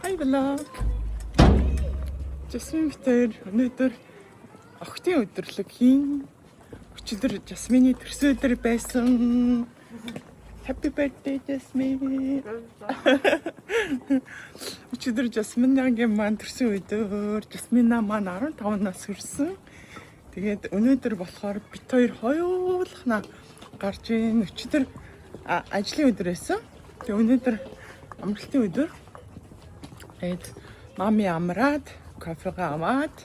Hi vlog. Жасмин бид хоёр өнөөдөр охидын өдөрлөг хийн. Өчигдөр Жасмины төрсөн өдөр байсан. Happy birthday, Jasmine. Өчигдөр Жасминагийн маань төрсөн өдөр. Жасмина маань 15 нас хүрсэн. Тэгээд өнөөдөр болохоор бид хоёр хоёулахна гарч ийн. Өчигдөр ажлын өдөр байсан. Тэгээд өнөөдөр амралтын өдөр. Тэгээд мами амраад, кофегаа аваад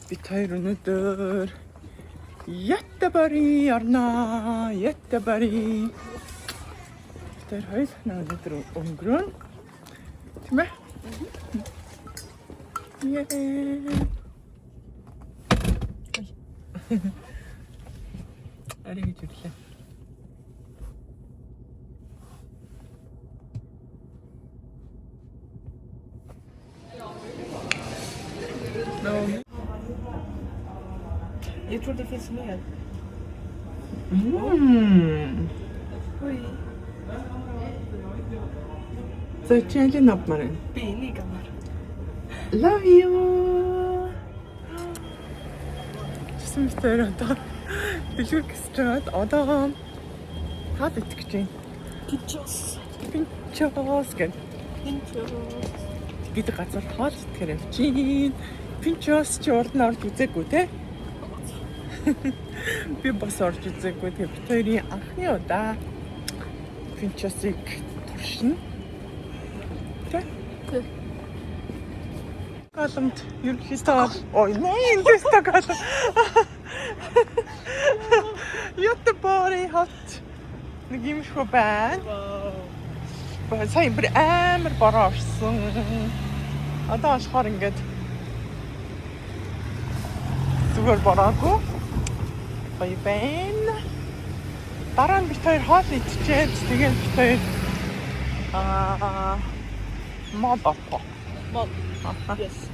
бид хоёр өнөөдөр Göteborg орно. Göteborg. Бид хоёр хоёулахна өнөөдөр өнгөрөөнө. Тийм ээ? Yay! Арай гэж ирлээ. No. Jag tror det finns mer. Мм. Oj. За чи алийг авмаар байна? Би энийг авмаар. Love you. Чсэн битээр одоо дэлгүүр гисэж байгаад одоо хаад идэх гэж байна. Pinchos. Pinchos гэх Pinchos. гэдэг газар хоол идэхээр явж байна. Pinchos чи урд нь орж үзээгүй те? Би бас орж үзээгүй. Тэгээ бид хоёрын анхны удаа Pinchos-ыг туршина. Тэ? Тэ. Стокгольмд ерөнхийдөө бол ой нэ энэ Стокгольм. Göteborg хот нэг юмшгүй байна. Вау. Сая бүр амар бороо орсон. Одоо болохоор ингээд зүгээр бороогүй. Гоё байна. Дараа нь бид хоёр хоол идчихээд тэгээд бид хоёр мод авах. Mall. Yes.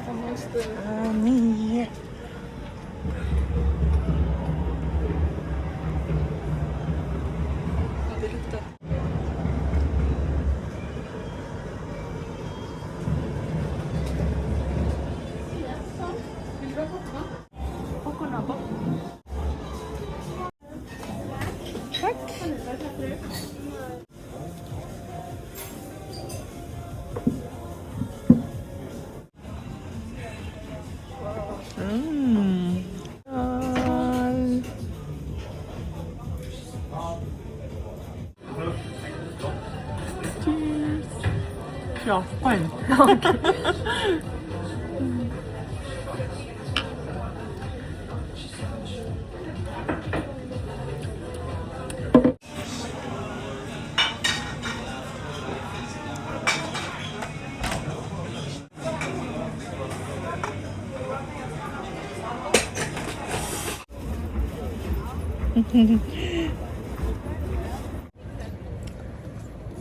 Man måste... Аа, nee. Ja, det luktar. Vill du ha popcorn? Popcorn ABBA. Tack. Мм. Аа. Cheers. Ja, fine.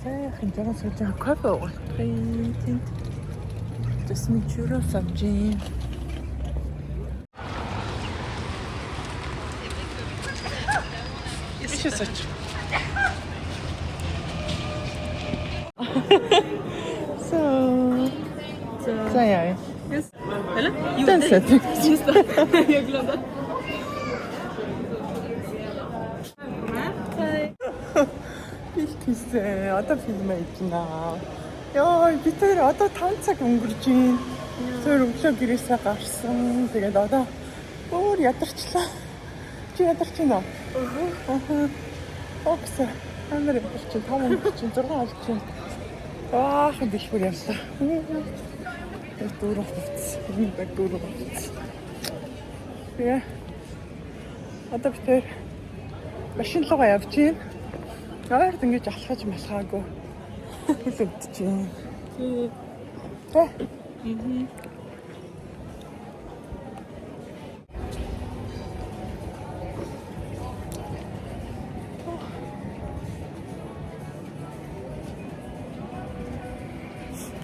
Сайхан жаргал сууж байгаа кофе уугаалтай. Тэнд Жасмин чурос авч юм. Ишээс оч. So, Så... за яа. Yes. Eller? Jo, Den dig. sätter. Just det. Jag glömde. Hej. Бэлтгэлсэн. Одоо фильм хийжнэ. Йоо, бид хоёр одоо 5 цаг өнгөрч байна. Тэр өглөө гэрээсээ гарсан. Тэгээд одоо өөр ядарчлаа. Чи ядарч байна уу? Аа. Окса. Амар ядарч байна. 5 өнгөрч байна. 6 болж байна. Баахан дэлгүүр явлаа. Тэр дөрөв хувцас. Энэ баг дөрөв хувцас. Тэгээ одоо бид хоёр машин руугаа явж байна. Ойрд ингэж алхаж малхаагүй. Хөл өвдөж байна. Тэ?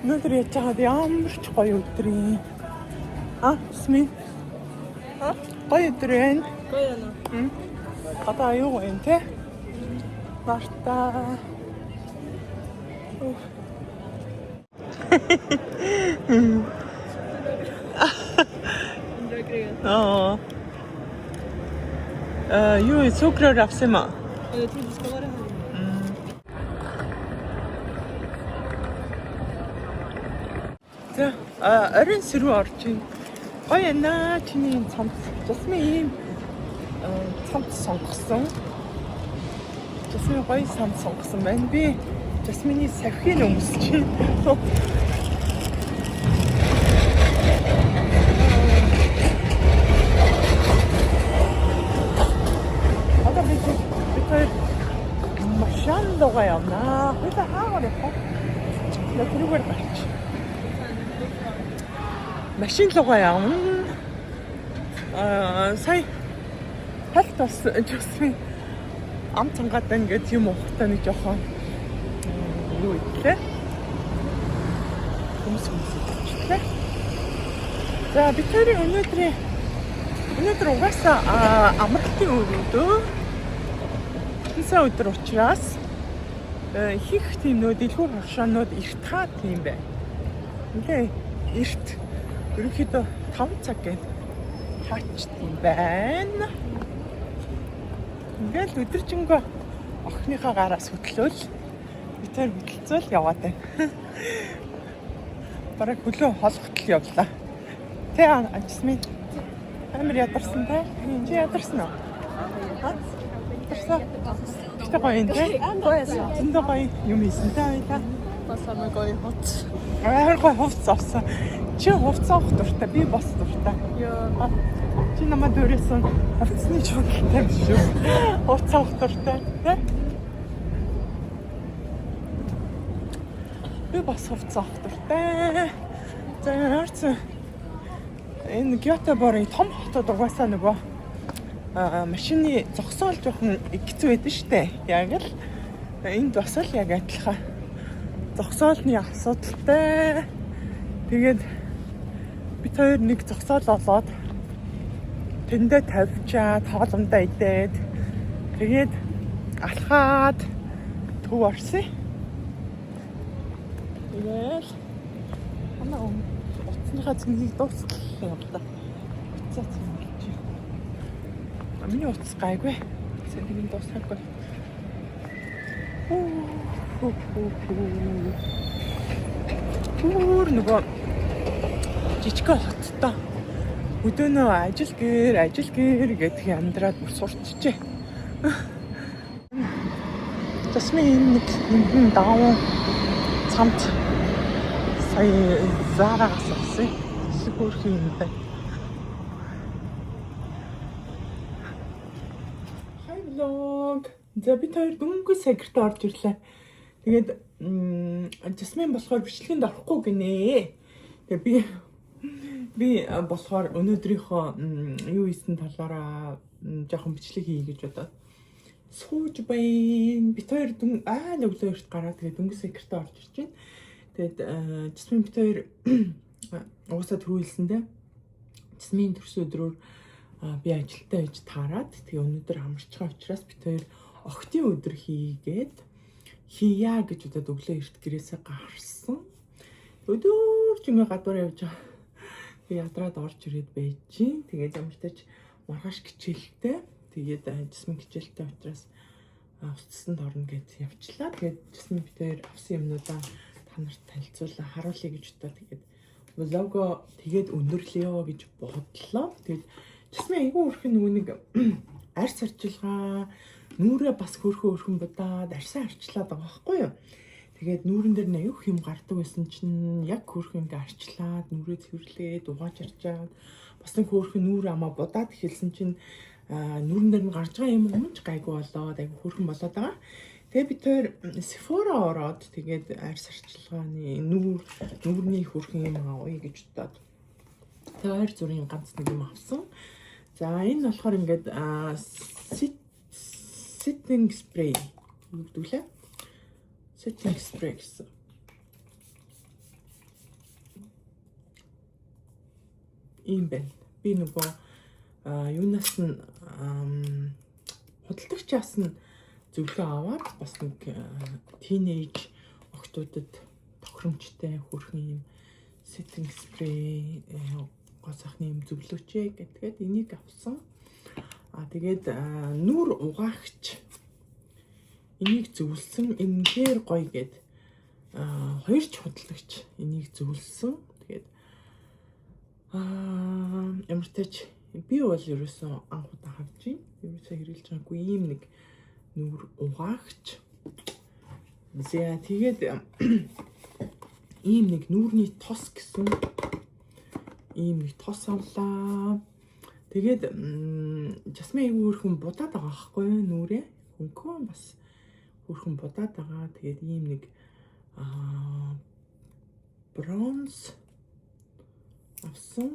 Өнөөдөр яаж байгаад ямар ч гоё өдөр юм. А, Смин. А, гоё өдөр байна. Гоё яана. Одоо аюу гоё юм те. Нартай. Аа. Юу цукроор авсан юм аа? Jag tror du ska vara här. За, оройн сэрүү орж ийн. Гоё яана чиний энэ цамц. Жасмин ийм цамц сонгосон. Жасмин гоё цамц сонгосон байна. Би Жасмины савхийг өмсөж байна. Одоо бид хоёр машин руугаа явнаа. Хоёулаа хаагаар явах вэ? Тэрүүгээр гарч. Машин руугаа явна. Сая хальт бас Жасмин ам цангаад байна гэдэг юм уухтай нэг жоохон юу идлээ. Хүмүүс идлээ. За бид хоёрын өнөөдөр угаасаа амралтын өдөр. Тэнцэн өдөр учраас их тийм нөө дэлгүүр хошоонууд эрт хаа тийм байна. Ингээ эрт ерөнхийдөө 5 цаг гээд хаач тийм байна. Ингээл өдөржингөө охиныхоо гараас хөтлөөл бид хоёр хөтөлцөөл яваад байна. Бараг хөлөө холготол явлаа. Тэ Жасмин амар ядарсан те. Чи ядарсан уу? Ядарсан. Гэтэ гоё юм те. Гоё байсан. Зөндөө гоё юм хийсэн те хоёлаа. Бас амар гоё хувц. Амар гоё хувцас авсан. Чи хувцас авах дуртай, би бас дуртай. Яа. Чи намайг дөрөөсөн хувцсны чухалтай биш үү? Хувцас авах дуртай те. Би бас хувцас авах дуртай. За яарсан. Энэ Гётеборгийн том хотод угаасаа нөгөө машины зогсоол жоохон хэцүү байдаг штэ. Яг л энд бас л яг адилхан. Зогсоолны асуудалтай. Тэгээд бид хоёр нэг зогсоол олоод тэндээ тавьчаад хоолундаа идээд тэгээд алхаад төв орсон. Тэгэл манай утасныхаа цэнгийг дуустал юм л да. Утсаа цэнгэлж. Миний утас гайгүй. Цэнгийг дуусгаагүй. Түр нөгөө жижигхэн хоттой өдөөнөө ажил гэр гэдгийг амьдраад бүр сурчжээ. Жасмин энэ нэг хэмбэн даван цамц сая Зарагаас авсан. Хөөрхөн юм байна. Hi vlog. За бид хоёр дөнгөж сая гэртээ орж ирлээ. Тэгээд Жасмин болохоор бичлэгэнд орохгүй гинэ. Тэгээ би болохоор өнөөдрийнхөө юу хийсэн талаараа жоохон бичлэг хийе гэж бодоод сууж байна. Бид хоёр айл өглөө эрт гараад тэгээд дөнгөж сая гэртээ орж ирж байна. Тэгээд Жасмин бид хоёр угаасаа түрүүлсэн дээ. Жасмин төрсөн өдрөөр би ажилтаа байж таарад тэгээ өнөөдөр амарч байгаа учраас бид хоёр охтын өдөр хийгээд хийя гэж бодоод өглөө эрт гэрээсээ гарсан. Өдөр чимээ гадуур явж байгаа. Тэгээ ядраад орж ирээд байж чинь. Тэгээд ямар ч тач маргааш хичээлтэй. Тэгээд Жасмин хичээлтэй учраас уцсанд орно гэж явчлаа. Тэгээд Жасмин бид хоёр авсан юмнуудаа та нарт танилцуулаа, харуулъя гэж бодоод тэгээд влого тэгээд өндөрлөё гэж бодлоо. Тэгээд Жасмин айгүй өрхөн нөгөө нэг арьс арчилгаа, нүрээ бас хөөрхөн будаад арьсаа арчлаад байгаа байхгүй юу? Тэгээд нүүрэн дээр нь аюух юм гардаг байсан чинь яг хөөрхөн ингээ арчлаад нүрээ цэвэрлээд угааж арчаад бас нэг хөөрхөн нүүр амаа будаад эхэлсэн чинь нүүрэн дээр нь гарч байгаа юм юм ч гайгүй болоод айгүй хөөрхөн болоод байгаа. Тэгээд бид хоёр Sephora ороод тэгээд арьс арчилгааны нүүрний хөөрхөн юм авъя гэж бодоод тэгээд хоёр зүрийн ганц нэг юм авсан. За энэ болохоор ингээд setting spray гэдэг лээ. Setting spray гэсэн. Ийм байна. Би нөгөө юунаас нь Худалдагчаас нь зөвлөгөө аваад бас нэг teenage охтуудад тохиромжтой хөөрхөн юм setting spray, гоо сайхны юм зөвлөөч гэдгээд энийг авсан. А тэгээд нүүр угаагч энийг зөвлөсөн, энэгээр гоё гэд хоёр ч худалдагч энийг зөвлөсөн. Тэгээд ямар ч би бол ерөөсөө анх удаа харж байна. Ерөөсөө хэрэглэж байгаагүй ийм нэг нүүр угаагч. За, тэгээд ийм нэг нүүрний тос гэсэн ийм нэг тос авлаа. Тэгээд Жасмин айгүй хөөрхөн будаад байгаа байхгүй юу нүүрээ. Хөнгөн бас хөөрхөн будаад байгаа. Тэгээд ийм нэг bronze авсан.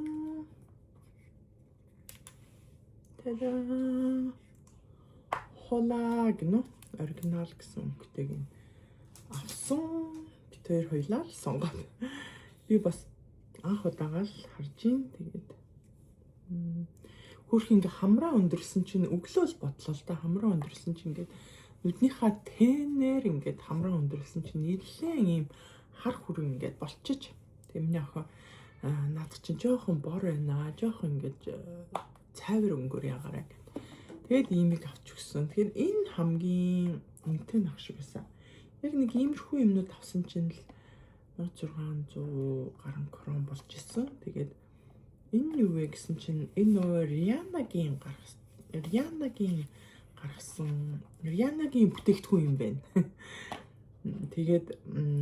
Та-да! Хола гэнэ original гэсэн өнгөтэйг нь авсан. Бид хоёр хоёлаа л сонгоод. Би бас анх удаага л харж ийн. Тэгээд хөөрх ингээ хамраа өндөрлсөн чинь өглөө л бодлоо л да, хамраа өндөрлсөн чинь ингээд нүднийхаа тэнээр ингээд хамраа өндөрлсөн чинь нэлээд ийм хар хүрэн ингээд болчиж. Тэгээ миний охин наадах чинь жоохон бор байна, жоохон ингээд цайвар өнгөөр ягаарай гэд. Тэгээд иймийг авч өгсөн. Тэгэхээр энэ хамгийн үнэтэй нах шиг байсан. Яг нэг иймэрхүү юмнууд авсан чинь л 1600 гаруй крон болж исэн. Тэгээд энэ юу вэ гэсэн чинь энэ нөгөө Rihanna-гийн гаргасан Rihanna-гийн бүтээгдэхүүн юм байна. Тэгээд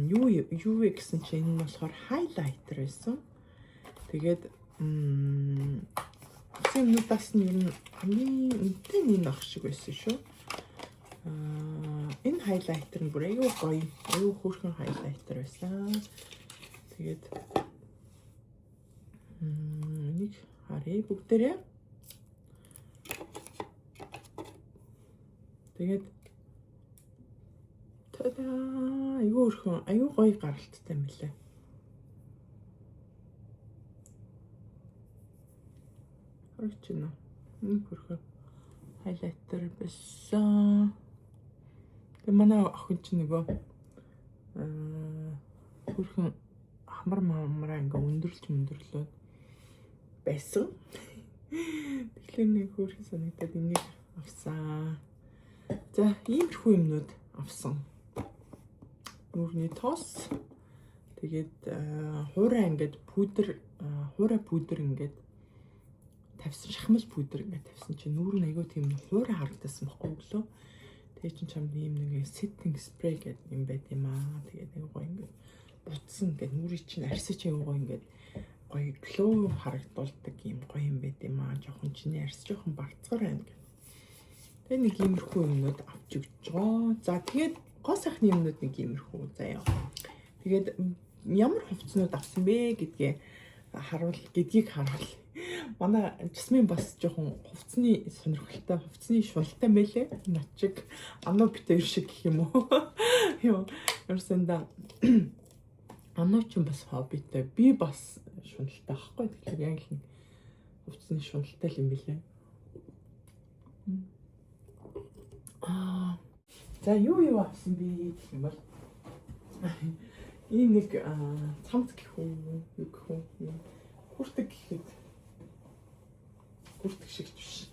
юу вэ гэсэн чинь энэ нь болохоор highlighter байсан. Тэгээд авсан юмнуудаас нь ер нь хамгийн үнэтэй нь энэ ах шиг байсан шүү. Аа, энэ highlighter нь бүр аюу гоё, аюу хөөрхөн highlighter байсан. Тэгээд нэг харъя бүгдээрээ. Тэгээд та-да, аюу хөөрхөн, аюу гоё гаралттай юм лээ. Харагч байна уу? Нэг хөөрхөн highlighter байсан. Тэгээ манай охин чинь нөгөө хөөрхөн хамар мамраа ингээ өндөрлж өндөрлөөд байсан. Тэгэхээр нэг хөөрхөн санагдаад энийг авсан. За, иймэрхүү юмнууд авсан. Нүүрний тос, тэгээд хуурай ингээд пудр, хуурай пудр ингээд тавьсан, шахмал пудр ингээд тавьсан чинь нүүр нь айгүй тийм хуурай харагдсан байхгүй өглөө. Тэгээ чин чамд ийм нэг setting spray гэдэг юм байт юм аа. Тэгээд айгүй гоё ингээд бутсан, ингээд нүрийн чинь арьсаж айгүй гоё ингээд гоё glow харагдуулдаг юм гоё юм байт юм аа. Жохон чиний арьс жохон барцгаар байна гэх. Тэгээ нэг иймэрхүү юмнууд авч өгч байгаа. За, тэгээд гоо сайхны юмнууд нэг иймэрхүү заяа. Тэгээд ямар хувцснууд авсан бэ гэдгээ харуул гэдгийг харуул. Манай Жасмин бас жоохон хувцсны сонирхолтой, хувцсны шуналтай мэлээ. Над чиг ануу битэр шиг гэх юм уу. Йоо, ерсэндээ ануу ч бас хоббитой. Би бас шуналтай байхгүй. Тэгэхээр яг л хувцсны шуналтай юм билээ. Аа. За, юу авсан бэ гэх юм бол ийм нэг цамц гэх үү, юу гэх үү, хүртэг гэхэд хүртэг шиг ч биш.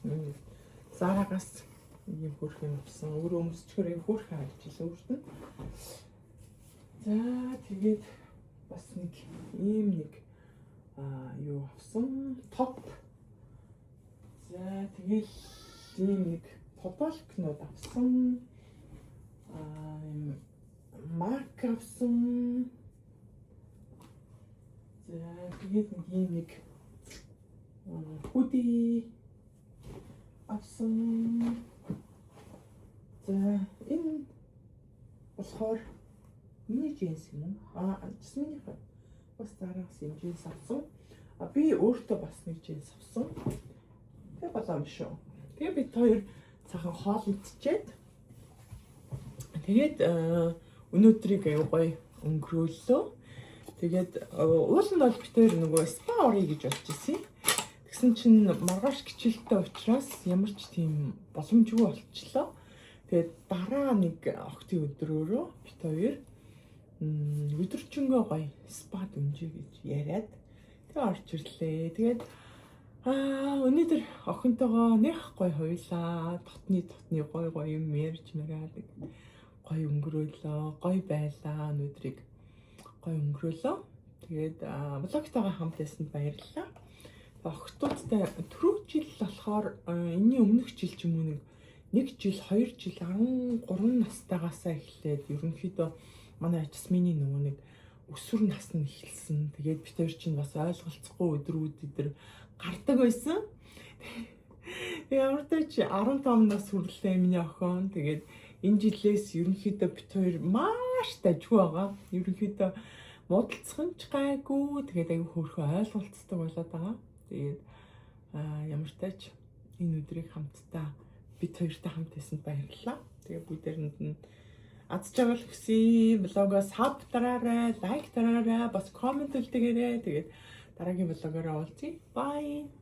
Zara-гаас ийм хөөрхөн авсан. Өөрөө өмсчгөр ийм хөөрхөн харж илээ өөрт нь. За, тэгээд бас нэг ийм нэг юу авсан. Топ. За, тэгэл ийм нэг футболкнууд авсан. Ийм марк авсан. За, тэгээд нэг ийм нэг hoodie авсан. За, энэ болохоор миний джинс юм уу? Аа, Жасминых бас дараагаас юм джинс авсан. А би өөртөө бас нэг джинс авсан. Тэгээ болоо юм шүү. Тэгээ бид хоёр сайхан хоол идчихэд тэгээд өнөөдрийг аюу гоё өнгөрөөлөө. Тэгээд уул нь бол бид хоёр нөгөө спа оръё гэж бодож ирсэн. Тэгсэн чинь маргааш хичээлтэй учраас ямар ч тийм боломжгүй болчихлоо. Тэгээд дараа нэг охидын өдрөөрөө бид хоёр өдөржингөө гоё spa д өнжий гэж яриад тэгээ орж ирлээ. Тэгээд өнөөдөр охинтойгоо нэх гоё хуйлаа. Дотны дотны гоё гоё юм ярьж мараад гоё өнгөрөөлөө, гоё байлаа, өнөөдрийг гоё өнгөрөөлөө. Тэгээд vlog тойгоо хамт байсанд баярлалаа. Охидуудтай түрүү жил болохоор энэний өмнөх жил ч юм уу, нэг нэг жил, 2 жил 13 настайгаасаа эхлээд ерөнхийдөө манай Жасмины нөгөө нэг өсвөр нас нь эхэлсэн. Тэгээд бид хоёр чинь бас ойлголцохгүй өдрүүд өдр гардаг байсан. Тэгээ ямар ч 15 нас хүрлээ миний охин. Тэгээд энэ жилээс ерөнхийдөө бид хоёр маш дажгүй байгаа. Ерөнхийдөө муудалцах нь ч гайгүй. Тэгээд аягүй хөөрхөн ойлголцдог болоод байгаа. Тэгээд ямар ч энэ өдрийг хамтдаа бид хоёртой хамт байсанд баярлалаа. Тэгээ бүгдээрэнд нь аз жаргал хүсье. Vlog оо sub дараарай, like дараарай, бас comment үлдээгээрэй. Тэгээд дараагийн vlog оороо уулзъя. Bye.